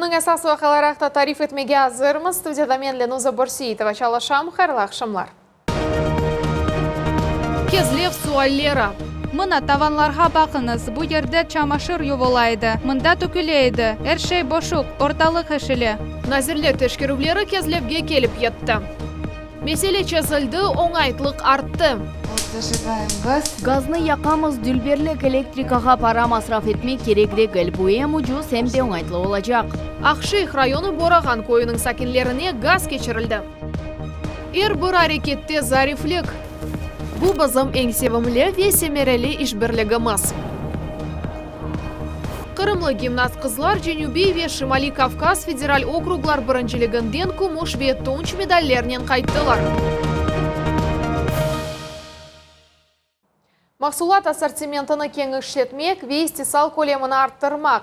Künniñ esas vaqiaları aqta tarif etmege azırmız. Studiyada men, Lenuza Börseitova, çalışam. Hayırlı aqşamlar. Kezlev sualleri. Mına, tavanlarğa baqıñız, bu yerde çamaşır yuvula edi, mında töküle edi, er şey boşuq, ortalıq eşile. Nazirlik teşkerüvleri Kezlevge kelip yetti. Mesele çezildi, oñaytlıq arttı. Gaznı yaqamız, dülberlik, elektrikağa para masraf etmek kerek degil, bu em ucuz, em de oñaytlı olacaq. Aqşeyh rayonı Borağan köyüniñ sakinlerine gaz keçirildi. Er bir arekette zariflik. Bu bizim eñ sevimli ve semereli işbirligimiz. Qırımlı gimnast qızlar Cenübiy ve Şimaliy Kavkaz federal okruglar birinciliginden kümüş ve tunç medallernen qayttılar. Mahsulat assortimentini keñişletmek ve istisal kölemini arttırmaq.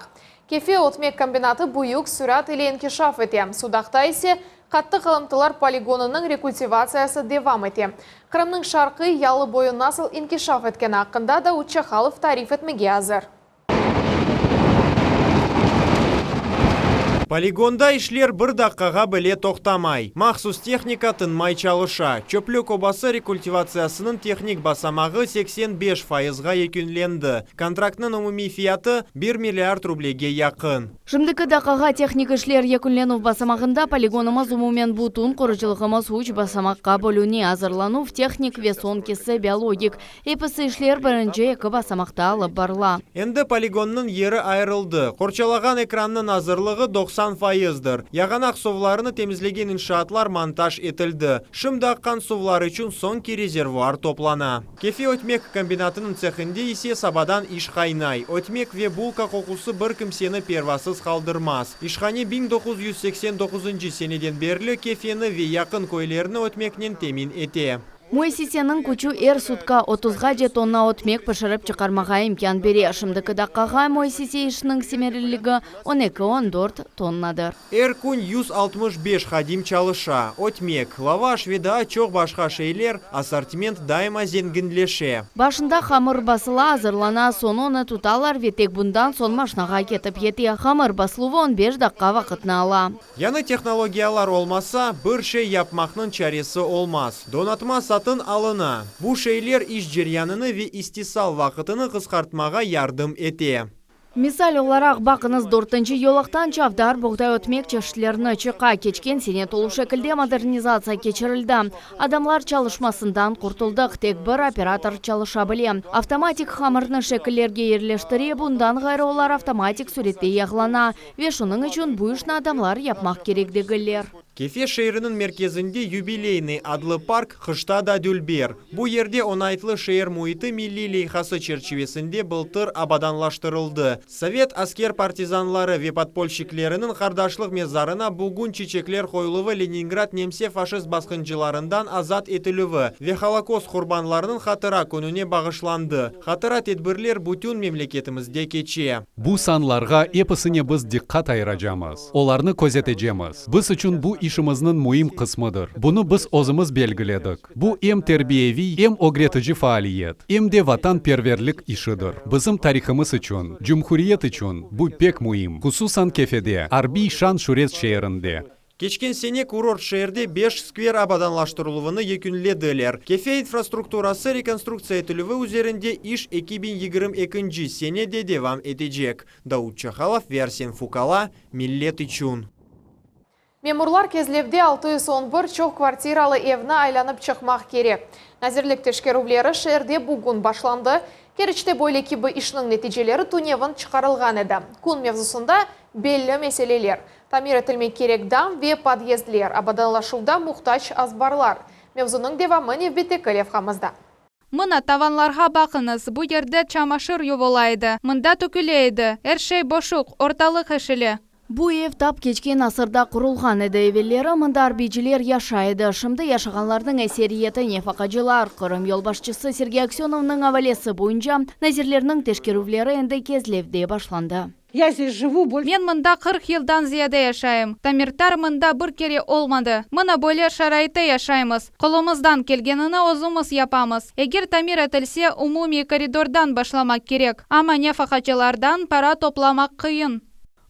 Kefe ötmek kombinatı büyük sürat ile inkişaf ete, Sudaqta ise qattı qalımtılar poligonınıñ rekultivatsiyası devam ete. Qırımnıñ şarqiy yalı boyu nasıl inkişaf etkeni aqqında Davut Çahalov tarif etmege azır. Poligonda işler bir daqqağa bile toqtamay. Mahsus tehnika tınmay çalışa. Çöplük obası rekultivatsiyasınıñ tehnik basamağı 85 fayızğa yekünlendi. Kontraktnıñ umumiy fiyatı, bir milliard rublege yaqın. Şimdiki daqqağa tehnik işler yekünlenüv basamağında, poligonımız, umumen bütün qurucılığımız üç basamaqqa bölüne, azırlanuv, tehnik ve soñkisi, biologik. Episi işler birinci eki basamaqta alıp barıla. Endi poligonnıñ yeri ayırıldı. Qorçalağan ekrannıñ azırlığı 90 fayızdır. Yağanaq suvlarını temizlegen inşaatlar montaj etildi. Şimdi aqqan suvlar içün soñki rezervuar toplana. Kefe ötmek kombinatınıñ tsehinde ise sabadan iş qaynay. Ötmek ve bulka qoqusı bir kimseni pervasız qaldırmaz. İşhane 1989 seneden berli Kefeni ve yaqın köylerni ötmeknen temin ete. Müessiseniñ küçü er sutka otuzğace tonna ötmek pişirip çıqarmağa imkân bere. Şimdiki daqqağa müessise işiniñ semereliligi on eki, on dört tonnadır. Er kün 165 hadim çalışa. Ötmek, lavaş ve daa çoq başqa şeyler, assortiment daima zenginleşe. Başında hamır basıla, azırlana, soñ onı tutalar ve tek bundan soñ maşnağa ketip yete. Hamır basıluvı on beş daqqa vaqıtnı ala. Yañı tehnologiyalar olmasa, bir şey yapmaqnıñ çaresi olmaz. Donatma satın alına. Bu şeyler iş ceryanını ve istisal vaqıtını qısqartmağa yardım ete. Misal olaraq, baqıñız, dörtünci yolaqtan çavdar, boğday ötmek çeşitlerini çıqa. Keçken sene tolu şekilde modernizatsiya keçirildi. Adamlar çalışmasından qurtuldıq, tek bir operator çalışa bile. Avtomatik hamırnı şekillerge yerleştire, bundan ğayrı olar avtomatik sürette yağlana. Ve şunıñ içün bu işni adamlar yapmaq kerek degiller. Kefe şeeriniñ merkezinde Yubileynıy adlı park qışta da dülber. Bu yerde Oñaytlı şeer müiti milliy leyhası çerçivesinde bıltır abadanlaştırıldı. Sovet asker-partizanları ve podpolşçikleriniñ qardaşlıq mezarına bugün çiçekler qoyuluvı Leningrad nemse-faşist basqıncılarından azat etilüvi ve Holokost qurbanlarınıñ hatıra kününe bağışlandı. Hatıra tedbirler bütün memleketimizde keçe. Bu sanlarğa episine biz diqqat ayıracamız, olarnı közetecemiz. Biz içün bu işimizniñ müim qısmıdır. Bunı biz özümiz belgiledik. Bu em terbiyeviy, em ögretici faaliyet, em de vatanperverlik işidir. Bizim tarihımız içün, cumhuriyet içün bu pek müim, hususan Kefede, arbiy şan-şüret şeerinde. Keçken sene kurort şeerde beş skver abadanlaştırıluvını yekünlediler. Kefe infrastrukturası rekonstruktsiya etilüvi üzerinde iş 2022 sene de devam etecek. Davut Çahalov ve Arsen Fukala, Millet içün. Memurlar Kezlevde 611 çoq kvartiralı evni aylanıp çıqmaq kerek. Nazirlik teşkerüvleri şeerde bugün başlandı. Keriçte böyle kibi işniñ neticeleri tünevin çıqarılğan edi. Kün mevzusında belli meseleler, tamir etilmek kerek dam ve podyezdler, abadanlaşuvda muhtac azbarlar. Mevzunıñ devamı nevbetteki levhamızda. Mına, tavanlarğa baqıñız, bu yerde çamaşır yuvula edi, mında töküle edi, er şey boşuq, ortalıq eşile. Bu ev tap keçken asırda qurulğan edi. Evelleri mında arbiyciler yaşay edi. Şimdi yaşağanlarnıñ ekseriyeti nefaqacılar. Qırım yolbaşçısı Sergey Aksönovnıñ avalesi boyunca nazirlerniñ teşkerüvleri endi Kezlevde başlandı. Ya zdes jivu bolşe. Men mında 40 yıldan ziyade yaşayım. Tamirtar mında bir kere olmadı. Mına böyle şaraitte yaşaymız. Qolumızdan kelgenini özümiz yapamız. Eger tamir etilse, umumiy koridordan başlamaq kerek. Amma nefaqacılardan para toplamaq qıyın.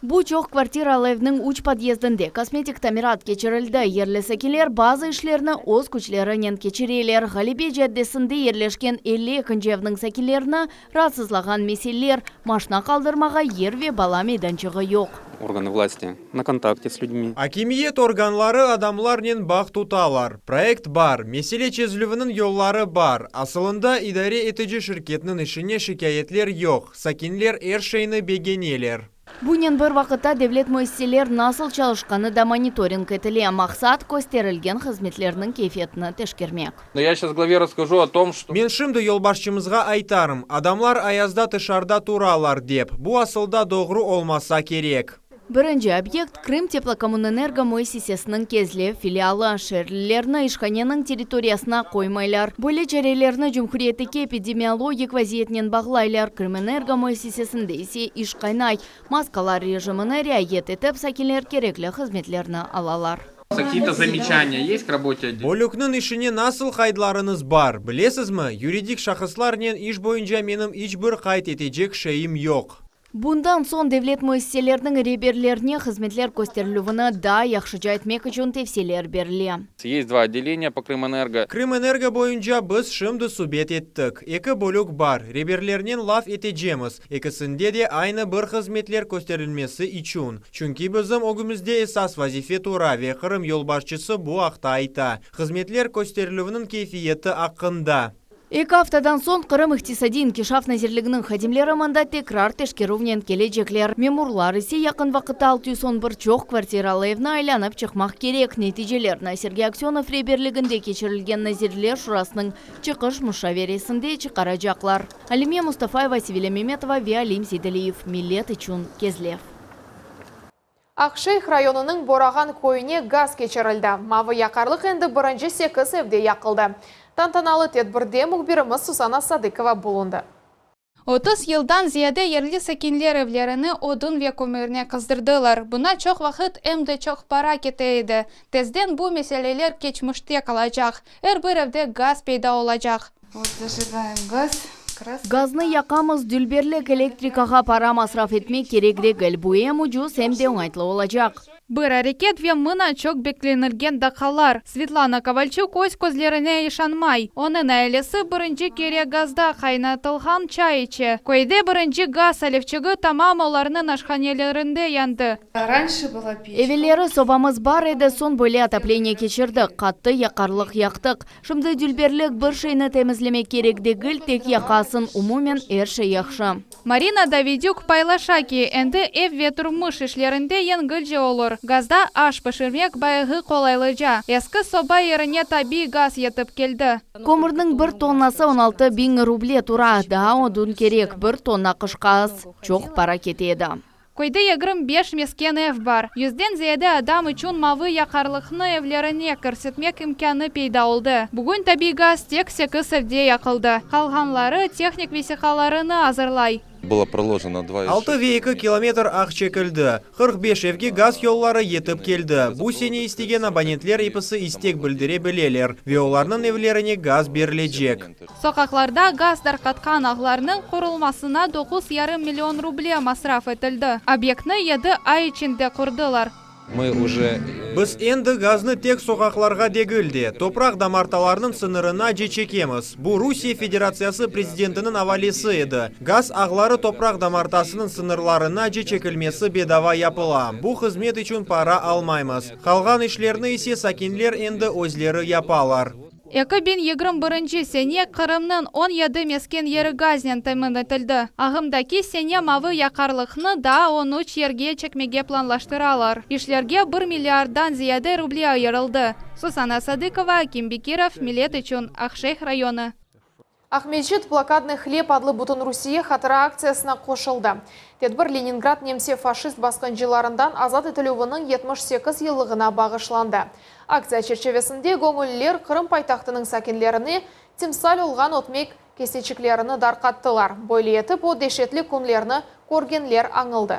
Bu çoq kvartiralı evniñ üç podyezdinde kosmetik tamirat keçirildi. Yerli sakinler bazı işlerni öz küçlerinen keçireler. Ğalebe caddesinde yerleşken 50 ekinci evniñ sakinlerini raatsızlağan meseleler, maşna qaldırmağa yer ve bala meydançığı yoq. Органы власти на контакте с людьми. Akimiyet organları adamlarnen bağ tutalar. Proyekt bar, mesele çezilüviniñ yolları bar. Asılında idare etici şirketniñ işine şikâyetler yoq. Sakinler er şeyni begeneler. Bunen bir vaqıtta devlet müessiseler nasıl çalışqanı da monitoring etile. Maqsat kösterilgen hızmetlerniñ keyfiyetini teşkermek. Но я сейчас главе расскажу о том, что Men şimdi yolbaşçımızğa aytarım, adamlar ayazda tışarıda turalar dep. Bu asılda doğru olmasa kerek. Birinci obyekt Krımteplokommunenergo müessisesiniñ Kezlev filialı. Şeerlilerni işhaneniñ territoriyasına qoymaylar. Böyle çarelerni cumhuriyetteki epidemiologik vaziyetnen bağlaylar. Krımenergo müessisesinde ise iş qaynay. Maskalar rejimini riayet etip, sakinler kerekli hızmetlerni alalar. Какие-то замечания есть к работе отдела? Bölükniñ işine nasıl qaydlarıñız bar, bilesizmi? Yuridik şahıslarnen iş boyunca menim iç bir qayd etecek şeyim yoq. Bundan soñ devlet müessiselerniñ reberlerine hızmetler kösterilüvini daa yahşıca etmek içün tevsiyeler berile. Есть два отделения по Крымэнерго. Krımenergo boyunca biz şimdi subet ettik. Eki bölük bar, reberlernen laf etecemiz. Ekisinde de aynı bir hızmetler kösterilmesi içün. Çünki bizim ögümizde esas vazife tura ve Qırım yolbaşçısı bu aqta ayta. Hızmetler kösterilüviniñ keyfiyeti aqqında. Eki aftadan soñ Qırım İqtisadiy inkişaf nazirliginiñ hadimleri mında tekrar teşkerüvnen kelecekler. Memurlar ise yaqın vaqıtta 611 çoq kvartiralı evni aylanıp çıqmaq kerek. Neticelerni Sergey Aksönov reberliginde keçirilgen Nazirler Şurasınıñ çıqış muşaveresinde çıqaracaqlar. Alime Mustafayeva, Sevilâ Memetova ve Alim Seydaliyev. Millet içün Kezlev. Aqşeyh rayonınıñ Borağan köyüne gaz keçirildi. Mavı yaqarlıq endi birinci sekiz evde yaqıldı. Tantanalı tedbirde mühbirimiz Susana Sadıkova bulundı. 30 yıldan ziyade yerli sakinler evlerini odun ve kömürnen qızdırdılar. Buña çoq vaqıt em de çoq para kete edi. Tezden bu meseleler keçmişte qalacaq. Er bir evde gaz peyda olacaq. Вот зажигаем газ. Красота. Gaznı yaqamız, dülberlik elektrikağa para masraf etmek kerek degil. Bu em ucuz, em de oñaytlı olacaq. Bir areket ve mına çoq beklenilgen daqqalar. Svetlana Kovalçuk öz közlerine işanmay. Onıñ ailesi birinci kere gazda qaynatılğan çay içe. Köyde birinci gaz alevçigi tamam olarnıñ aşhanelerinde yandı. Раньше была печка. Evelleri sobamız bar edi, soñ böyle otopleniye keçirdik. Qattı yaqarlıq yaqtıq. Şimdi dülberlik bir şeyni temizlemek kerek degil, tek yaqasıñ. Umumen er şey yahşı. Marina Davidük paylaşa ki, endi ev ve turmuş işlerinde yengilce olur. Gazda aş pişirmek bayağı qolaylıca. Eski soba yerine tabiiy gaz yetip keldi. Kömürniñ bir tonnası 16 biñ ruble tura. Daa odun kerek, bir tonna qışqa az. Çoq para kete edi. Köyde 25 mesken ev bar. Yüzden ziyade adam içün mavı yaqarlıqnı evlerine kirsetmek imkânı peyda oldı. Bugün tabiiy gaz tek 8 evde yaqıldı. Qalğanları tehnik vesiqalarını azırlay. Было проложено 2,6 6 ve 2 kilometr ağ çekildi. 45 evge gaz yolları yetip keldi. Bu sene istegen abonentler episi istek bildire bileler ve olarnıñ evlerine gaz berilecek. Soqaqlarda gaz tarqatqan ağlarnıñ qurulmasına 9,5 million ruble masraf etildi. Obyektni 7 ay içinde qurdılar. Мы уже Biz endi gaznı tek soqaqlarğa degil de, topraq damartalarınıñ sıñırınace çekemiz. Bu Rusiye Federatsiyası prezidentiniñ avalesi edi. Gaz ağları topraq damartasınıñ sıñırlarınace çekilmesi bedava yapıla. Bu hızmet içün para almaymız. Qalğan işlerni ise sakinler endi özleri yapalar. 2021 sene Qırımnıñ 17 mesken yeri gaznen temin etildi. Ağımdaki sene mavı yaqarlıqnı daa 13 yerge çekmege planlaştıralar. İşlerge 1 milliarddan ziyade ruble ayırıldı. Susana Sadıkova, Akim Bekirov, Millet içün Aqşeyh rayonı. Aqmescit Блокадный хлеб adlı Bütünrusiye hatıra aktsiyasına qoşuldı. Tedbir Leningrad nemse faşist basqıncılarından azat etilüviniñ 78 yıllığına bağışlandı. Aktsiya çerçivesinde göñülliler Qırım paytahtınıñ sakinlerine timsal olğan ötmek keseçiklerini darqattılar. Böyle etip o deşetli künlerni körgenler añıldı.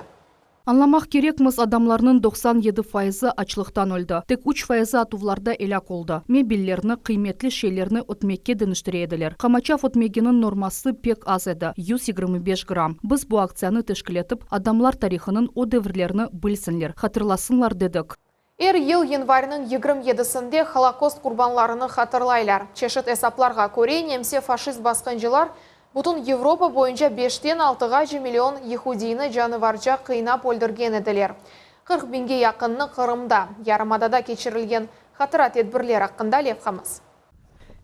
Añlamaq kerekmiz, adamlarnıñ 97 fayızı açlıqtan öldi, tek üç fayızı atuvlarda elâk oldı. Mebellerni, qıymetli şeylerni ötmekke deñiştire ediler. Qamaçav ötmeginiñ norması pek az edi, 125 gramm. Biz bu aktsiyanı teşkil etip, adamlar tarihınıñ o devirlerini bilsinler, hatırlasınlar dedik. Er yıl yanvarniñ 27-sinde Holokost qurbanlarını hatırlaylar. Çeşit esaplarğa köre, nemse-faşist basqıncılar bütün Avropa boyunca beşten altığace million yehudiyni canavarca qıynap öldürgen ediler. 40 biñge yaqınnı Qırımda, yarımadada keçirilgen hatıra tedbirler aqqında levhamız.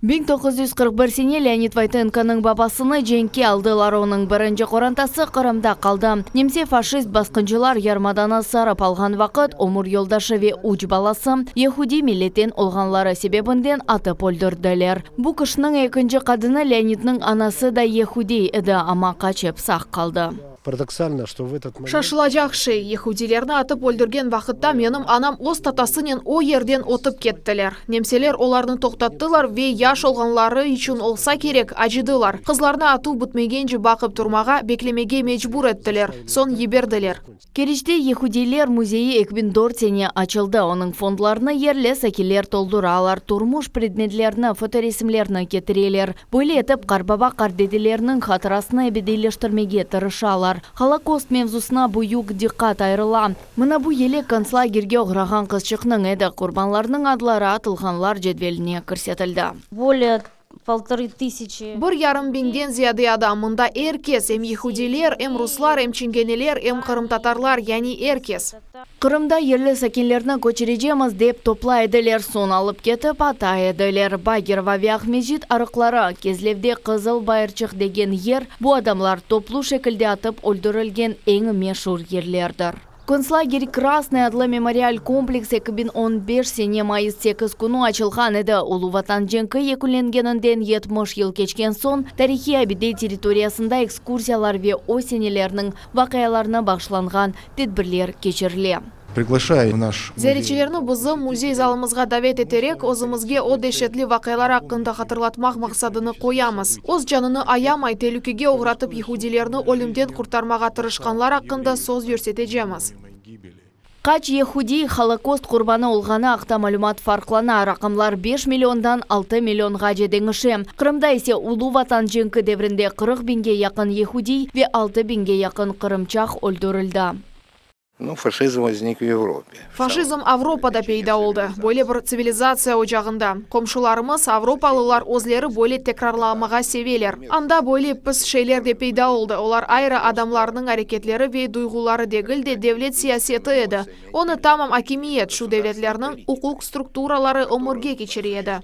1941 sene Leonid Voytenkonıñ babasını cenkke aldılar. Onıñ birinci qorantası Qırımda qaldı. Nemse faşist basqıncılar yarımadanı sarıp alğan vaqıt ömür yoldaşı ve üç balası yehudiy milletten olğanları sebebinden atıp öldürdiler. Bu kişiniñ ekinci qadını Leonidniñ anası da yehudiy edi, amma qaçıp sağ qaldı. Парадоксально, что в этот момент... Şaşılacaq şey, yehudiylerni atıp öldürgen vaqıtta menim anam öz tatasınen o yerden ötip kettiler. Nemseler olarnı toqtattılar ve yaş olğanları içün olsa kerek, acıdılar. Qızlarnı atuv bitmegence baqıp turmağa, beklemege mecbur ettiler, soñ yiberdiler. Keriçte yehudiyler müzeyi 2004 sene açıldı. Onıñ fondlarını yerli sakinler tolduralar, turmuş predmetlerini, fotoresimlerni ketireler. Böyle etip, qartbaba qartdedeleriniñ hatırasını ebediyleştirmege tırışalar. Holokost mevzusına büyük diqqat ayırıla. Mına bu yelek kontslagerge oğrağan qızçıqnıñ edi. Qurbanlarnıñ adları atılğanlar cedveline kirsetildi. Более полторы тысячи. Bir yarım biñden ziyade adam, mında er kes, em yehudiyler, em ruslar, em çingeneler, em qırımtatarlar, yani er kes. Qırımda yerli sakinlerni köçürecekmiz dep toplay ediler, soñ alıp ketip ata ediler. Bagerova ve Aqmescit arıqları, Kezlevde Qızıl Bayırçıq degen yer, bu adamlar toplu şekilde atıp öldürilgen eñ meşur yerlerdir. Kontslager Krasnıy adlı memorial kompleks 2015 sene mayıs 8 künü açılğan edi. Ulu Vatan cenki yekünlengeninden 70 yıl keçken soñ tarihiy abide territoriyasında ekskursiyalar ve o senelerniñ vaqialarına bağışlanğan tedbirler keçirile. Приглашаю в наш Ziyaretçilerni bizim müzey zalımızğa davet eterek, özümizge o deşetli vaqialar aqqında hatırlatmaq maqsadını qoyamız. Öz canını ayamay, telükege oğratıp yehudiylerni ölümden qurtarmağa tırışqanlar aqqında söz yürsetecekmiz. Qaç yehudiy Holokost qurbanı olğanı aqta malümat farqlana. Raqamlar 5 milliondan 6 millionğace deñişe. Qırımda ise Ulu Vatan cenki devrinde 40 biñge yaqın yehudiy ve 6 biñge yaqın qırımçaq öldürildi. Ну, фашизм возник в Европе. Faşizm Avropada peyda oldı. Böyle bir tsivilizatsiya ocağında. Qomşularımız, avropalılar özleri böyle tekrarlamağa seveler. Anda böyle pis şeyler de peyda oldı. Olar ayrı adamlarnıñ areketleri ve duyğuları degil de devlet siyaseti edi. Onı tamam akimiyet, şu devletlerniñ uquq strukturaları ömürge keçire edi.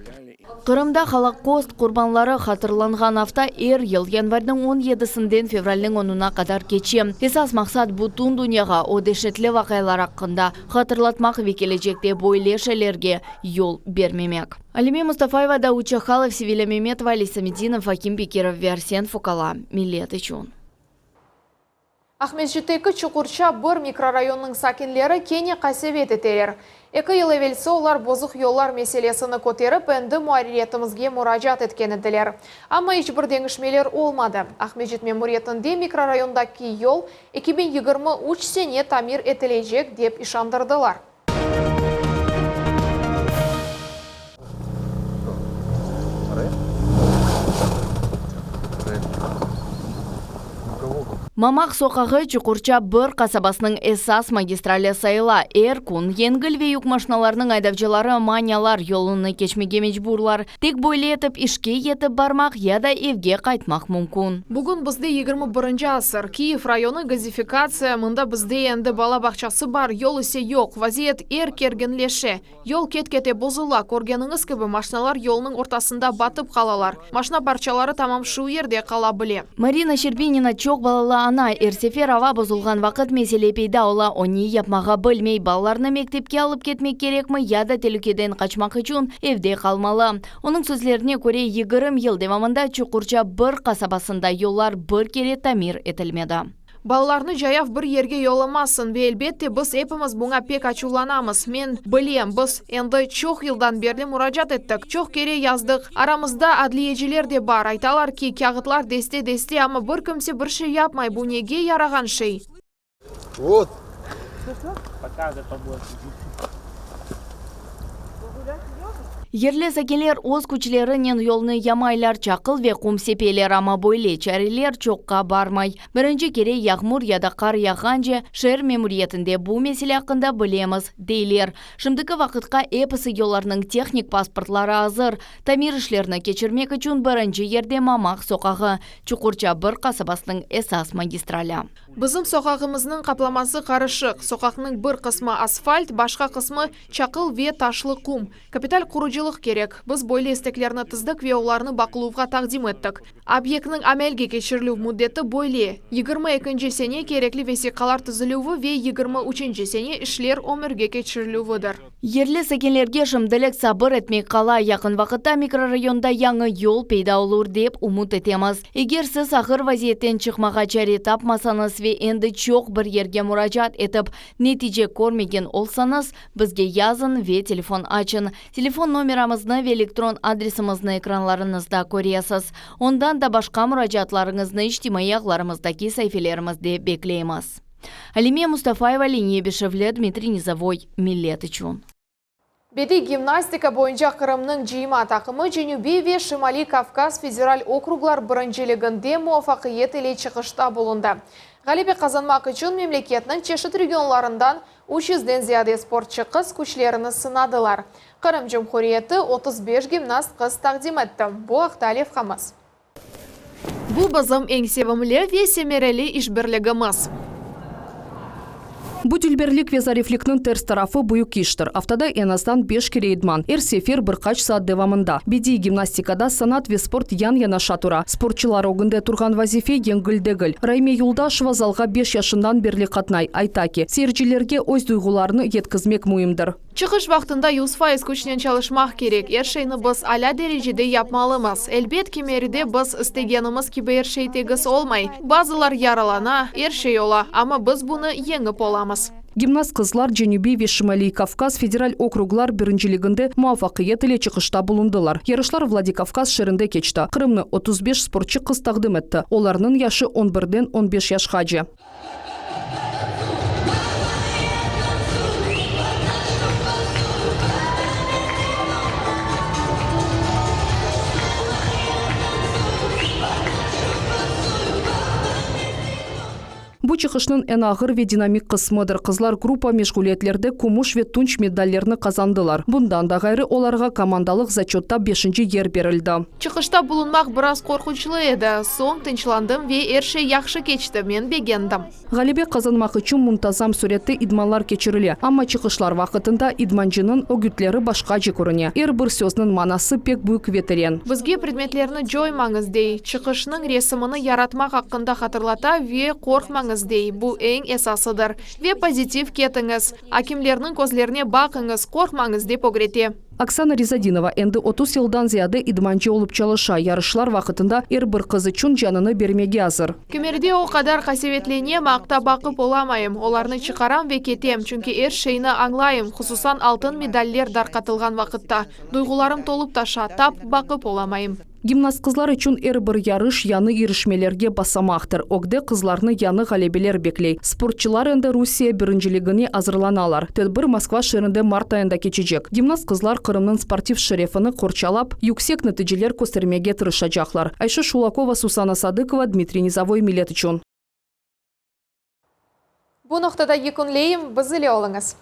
Qırımda Holokost qurbanları hatırlanğan afta er yıl yanvarniñ 17-sinden fevralniñ 10-una qadar keçe. Esas maqsat bütün dünyağa o deşetli vaqialar aqqında hatırlatmaq ve kelecekte böyle şeylerge yol bermemek. Alime Mustafayeva, Davut Çahalov, Sevilâ Memetova, Ali Samedinov, Akim Bekirov ve Arsen Fokala. Millet içün. Aqmescitteki Çuqurça bir mikrorayonnıñ sakinleri kene qasevet eteler. Eki yıl evelsi olar bozuq yollar meselesini köterip, endi muarririyetimizge muracaat etken ediler. Amma iç bir deñişmeler olmadı. Aqmescit memuriyetinde mikrorayondaki yol 2023 sene tamir etilecek, dep işandırdılar. Mamaq soqağı Çuqurça bir qasabasınıñ esas magistrali sayıla. Er kün yengil ve yük maşinalarınıñ aydavcıları manialar yolunı keçmege mecburlar. Tek böyle etip işke yetip barmaq ya da evge qaytmaq mümkün. Bugün bizde 21-nci asır. Kiyev rayonı gazifikatsiya, mında bizde endi bala bağçası bar, yol ise yoq. Vaziyet er kerginleşe. Yol ket-kete bozula, körgeniñiz kibi, maşinalar yolnıñ ortasında batıp qalalar. Maşina parçaları tamam şu yerde qala bile. Marina Şerbinina çoq balalı ana. Er sefer ava bozulğan vaqıt mesele peyda ola. O ne yapmağa bilmey, balalarnı mektepke alıp ketmek kerekmi ya da telükeden qaçmaq içün evde qalmalı. Onıñ sözlerine köre, 20 yıl devamında Çuqurça bir qasabasında yollar bir kere tamir etilmedi. Balalarnı cayav bir yerge yollamazsıñ ve elbette biz epimiz buña pek açuvlanamız. Men bilem, biz endi çoq yıldan berli muracaat ettik, çoq kere yazdıq. Aramızda adliyeciler de bar, aytalar ki, kâğıtlar deste-deste, amma bir kimse bir şey yapmay, bu nege yarağan şey? Vot. Yerli sakinler öz küçlerinen yolnı yamaylar, çaqıl ve qum sepeler, amma böyle çareler çoqqa barmay. Birinci kere yağmur ya da qar yağğance, şeer memuriyetinde bu mesele aqqında bilemiz, deyler. Şimdiki vaqıtqa episi yollarnıñ tehnik pasportları azır. Tamir işlerini keçirmek içün birinci yerde Mamaq soqağı, Çuqurça bir qasabasınıñ esas magistrali. Bizim soqağımıznıñ qaplaması qarışıq. Soqaqnıñ bir qısmı asfalt, başqa qısmı çaqıl ve taşlı qum. Kapital qurucılıq kerek. Biz böyle isteklerni tizdik ve olarnı baqıluvğa taqdim ettik. Obyektniñ amelge keçirilüv müddeti böyle, 22 sene kerekli vesiqalar tizilüvi ve 23 sene işler ömürge keçirilüvidir. Yerli sakinlerge şimdilik sabır etmek qala, yaqın vaqıtta mikrorayonda yañı yol peyda olur, dep ümüt etemiz. Eger siz ağır vaziyetten çıqmağa çare tapmasañız ve endi çoq bir yerge muracaat etip, netice körmegen olsañız, bizge yazıñ ve telefon açıñ. Telefon nomeramıznı ve elektron adresimizni ekranlarıñızda köresiz. Ondan da başqa muracaatlarıñıznı içtimaiy ağlarımızdaki saifelerimizde bekleymiz. Alime Mustafayeva, Leniye Beşevli, Dmitriy Nizovoy, Millet içün. Bediy gimnastika boyunca Qırımnıñ cıyma taqımı Cenübiy ve Şimaliy Kavkaz federal okruglar birinciliginde muvafaqiyet ile çıqışta bulundı. Ğalebe qazanmaq içün memleketniñ çeşit regionlarından üç yüzden ziyade sportçı qız küçlerini sınadılar. Qırım Cumhuriyeti 35 gimnast qız taqdim etti. Bu aqta levhamız. Bu bizim eñ sevimli ve semereli işbirligimiz. Bu dülberlik ve zariflikniñ ters tarafı büyük iştir. Aftada eñ azdan beş kere idman, er sefer bir qaç saat devamında. Bediiy gimnastikada sanat ve sport yan-yanaşa tura. Sportçılar ögünde turğan vazife yengil degil. Raime Yuldaşeva zalğa beş yaşından berli qatnay. Ayta ki, seyircilerge öz duyğularını yetkizmek müimdir. Çıqış vaqtında 100% küçnen çalışmaq kerek, er şeyni biz alâ derecede yapmalımız. Elbet, kimeride biz istegenimiz kibi er şey tegiz olmay, bazılar yaralana, er şey ola, amma biz bunı yeñip olamız. Gimnast qızlar Cenübiy ve Şimaliy Kavkaz federal okruglar birinciliginde muvafaqiyet ile çıqışta bulundılar. Yarışlar Vladikavkaz şeerinde keçti. Qırımnı 35 sportçı qız taqdim etti, olarnıñ yaşı on birden on beş yaşqace. Bu çıqışnıñ eñ ağır ve dinamik qısmıdır. Qızlar gruppa meşğuliyetlerde kümüş ve tunç medallerni qazandılar. Bundan da ğayrı, olarğa komandalıq zaçötta beşinci yer berildi. Çıqışta bulunmaq biraz qorqunçlı edi. Soñ tınçlandım ve er şey yahşı keçti, men begendim. Ğalebe qazanmaq içün muntazam sürette idmanlar keçirile, amma çıqışlar vaqıtında idmancınıñ ögütleri başqace körüne. Er bir sözniñ manası pek büyük ve teren. Bizge predmetlerni coymañız, dey, çıqışnıñ resimini yaratmaq aqqında hatırlata ve qorqmañız, dey, bu eñ esasıdır. Ve pozitiv ketiñiz, akimlerniñ közlerine baqıñız, qorqmañız, dep ögrete. Oksana Rizadinova endi 30 yıldan ziyade idmancı olıp çalışa, yarışlar vaqıtında er bir qız içün canını bermege azır. Kimerde o qadar qasevetlenem, aqta baqıp olamayım. Olarnı çıqaram ve ketem, çünki er şeyni añlayım, hususan altın medaller darqatılğan vaqıtta. Duyğularım tolıp taşa, tap baqıp olamayım. Gimnast qızlar içün er bir yarış yañı irişmelerge basamaqtır. Ögde qızlarnı yañı ğalebeler bekley. Sportçılar endi Rusiye birinciligine azırlanalar. Tedbir Moskva şeerinde mart ayında keçecek. Gimnast qızlar Qırımnıñ sportiv şerefini qorçalap, yüksek neticeler köstermege tırışacaqlar. Ayşe Şulakova, Susana Sadıkova, Dmitriy Nizovoy, Millet içün. Bu noqtada yekünleyim, biz ile oluñız.